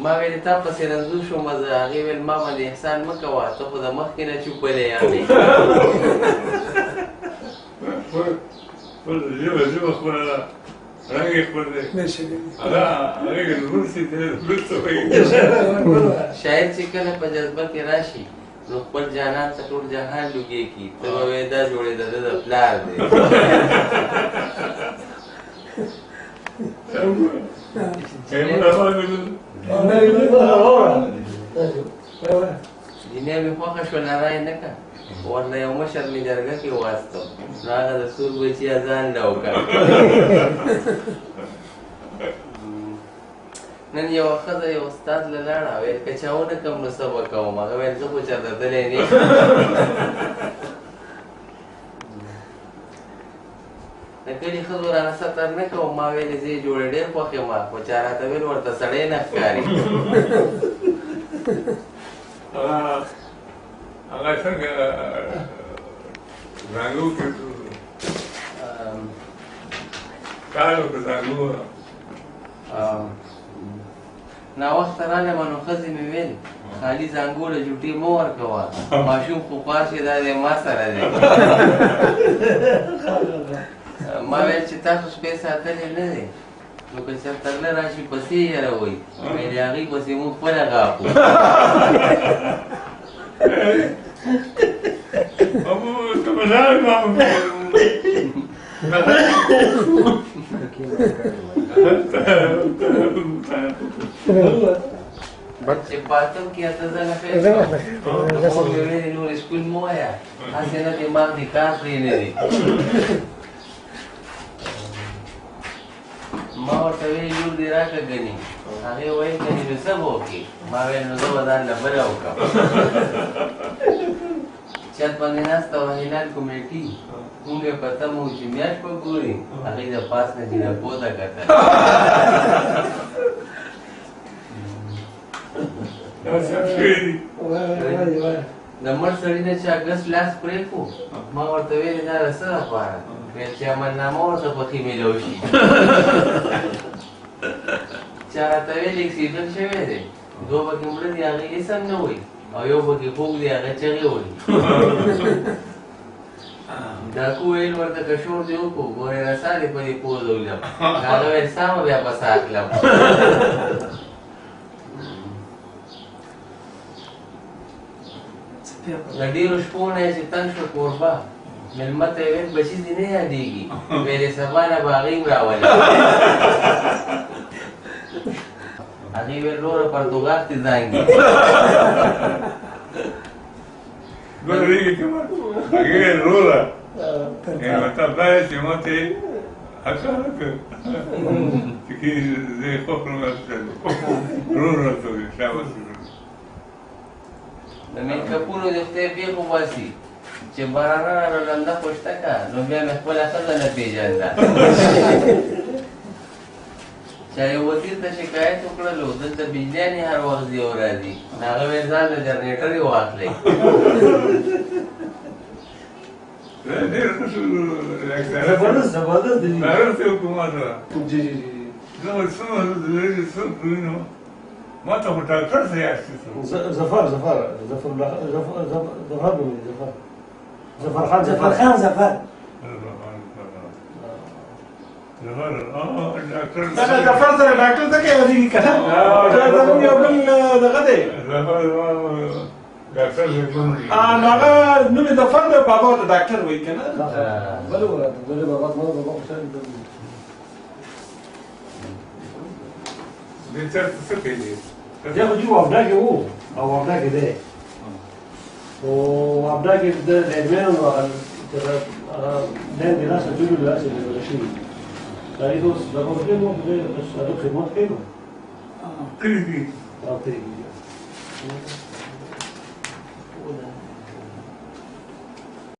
ما ویل تا پسې رنځور شوم زه. هغې ویل ما باندې احسان مه کوه، ته خو د مخکې نه چوپلی یعنې. خپل ژبه خپله ده، رنګ یې خپل دی. هغه هغې لوڅې دی، لوڅ وایي. شاعر چې کله په جذبه کې راشي نو خپل جانان ته ټول جهان لوګی کړي، ته به وایې دا جوړې د ده د پلار دی. جینۍ مې خوښه شوه، ناره یې نه کړه. ورله یو مشر مې جرګه کې واستو، نو هغه د سور بچي اذان له وکړه. نن یوه ښځه یو استاد له لاړه، ویل که چا ونه کړم نو څه به کوم؟ هغه ویل زه خو چاته تللی نه یم. د کلي ښځو رانه ستر نه کوم، ما ویلې زه یې جوړې ډېر خوښ یم، خو چا راته ویل ورته سړی نه ښکاري. هغه څنګه زانګو کې کار وکړ؟ زانګو ناوخته رالم، نو ښځې مې ویل خالي زانګو له جوټې مه ورکوه، ماشوم خو خوار شي، دا دی ما سره دی. ما ویل چې تاسو سپی ساتلی نه دی، نو که چېرته غله راشي پسې یې یروئ. ویلې هغوی پسې موږ خپله غاپو. چې پاتم کې اته ځله فیل شوم، نو مور مې ویلې نور سکول مه وایه، هسې نه دماغ دې کار پرې نه دی. ما ورته ویل لور دې راکړه ګني، هغې ویل ګني نو څه به وکړې؟ ما ویل نو زه به ځان له بله وکړم. چت باندې ناسته وه هلال کمیټي، موږ یې په تمه وو چې میاشت به ګوري، هغې د پاس نه جینکو ته کتل. د مړ سړي نه چې اګست لاس پرې کړو، ما ورته ویلې دا د څه لپاره؟ ویل چې عملنامه ورته پکې میلاو شي. چا راته ویل اکسیډنټ شوی دی، دوه پکې مړه دي، هغې هېڅ هم نه وایي، او یو پکې خوږ دی، هغه چغې وهي. ډاکو ویل ورته که شور دې وکړو ګورې رسا دې په دې پوزه ولم. هغه ویل ستا به بیا په سا اخلم. د ډېرو شپو نه یې چې تنګ شو کوربه، مېلمه ته یې ویل بچي دې نه یادېږي، ویل یې سبا نه به هغې هم راولم. هغې ویل وروره پرتوګاښ دې ځانګي. هغې وروره مطلب دا دی چې ما ته یې حق راکړ چې کښېني، زه یې خوښ کړم، ورور راته وویل شاباس. د میکپونو دې خدای بېخ وباسي چې بارانه راله لنده خو شته که، نو بیا مې خپله ښځه نه پېژنده. چا یو وزیر ته شکایت وکړلو، دلته بجلیانې هر وخت ځي او راځي، نو هغه ویل ځان له جنریټر یې واخلئ. ډېر ښه شو. زبردست زبردست دی. زبردست حکومت ده. جی جی جی. زه څه وینم، ما ته خو ډاکټر څه یاد شي. ظفر ظفر ظفر ظفر ظفر ظفر ظفر خان ظفر خان ظفر ظفر ظفر سره ډاکټر څه کوي که نه؟ دا زموږ یو بل دغه دی. ډاکټر نو هغه نوم یې ظفر دی، بابا ورته ډاکټر وایي که نه؟ بله بله بابا بابا خوشحال دې چېرته څه کوي؟ دی خو جي واپډا کې وو او واپډا کې دی، خو واپډا کې د لینمن نو هغه هغه لین د لاسه جوړ له لاسه جوړ شوی. تاریخ اوس دغه وکړي نو بس هغه خدمت کوي نو کړي دي او کړي دي.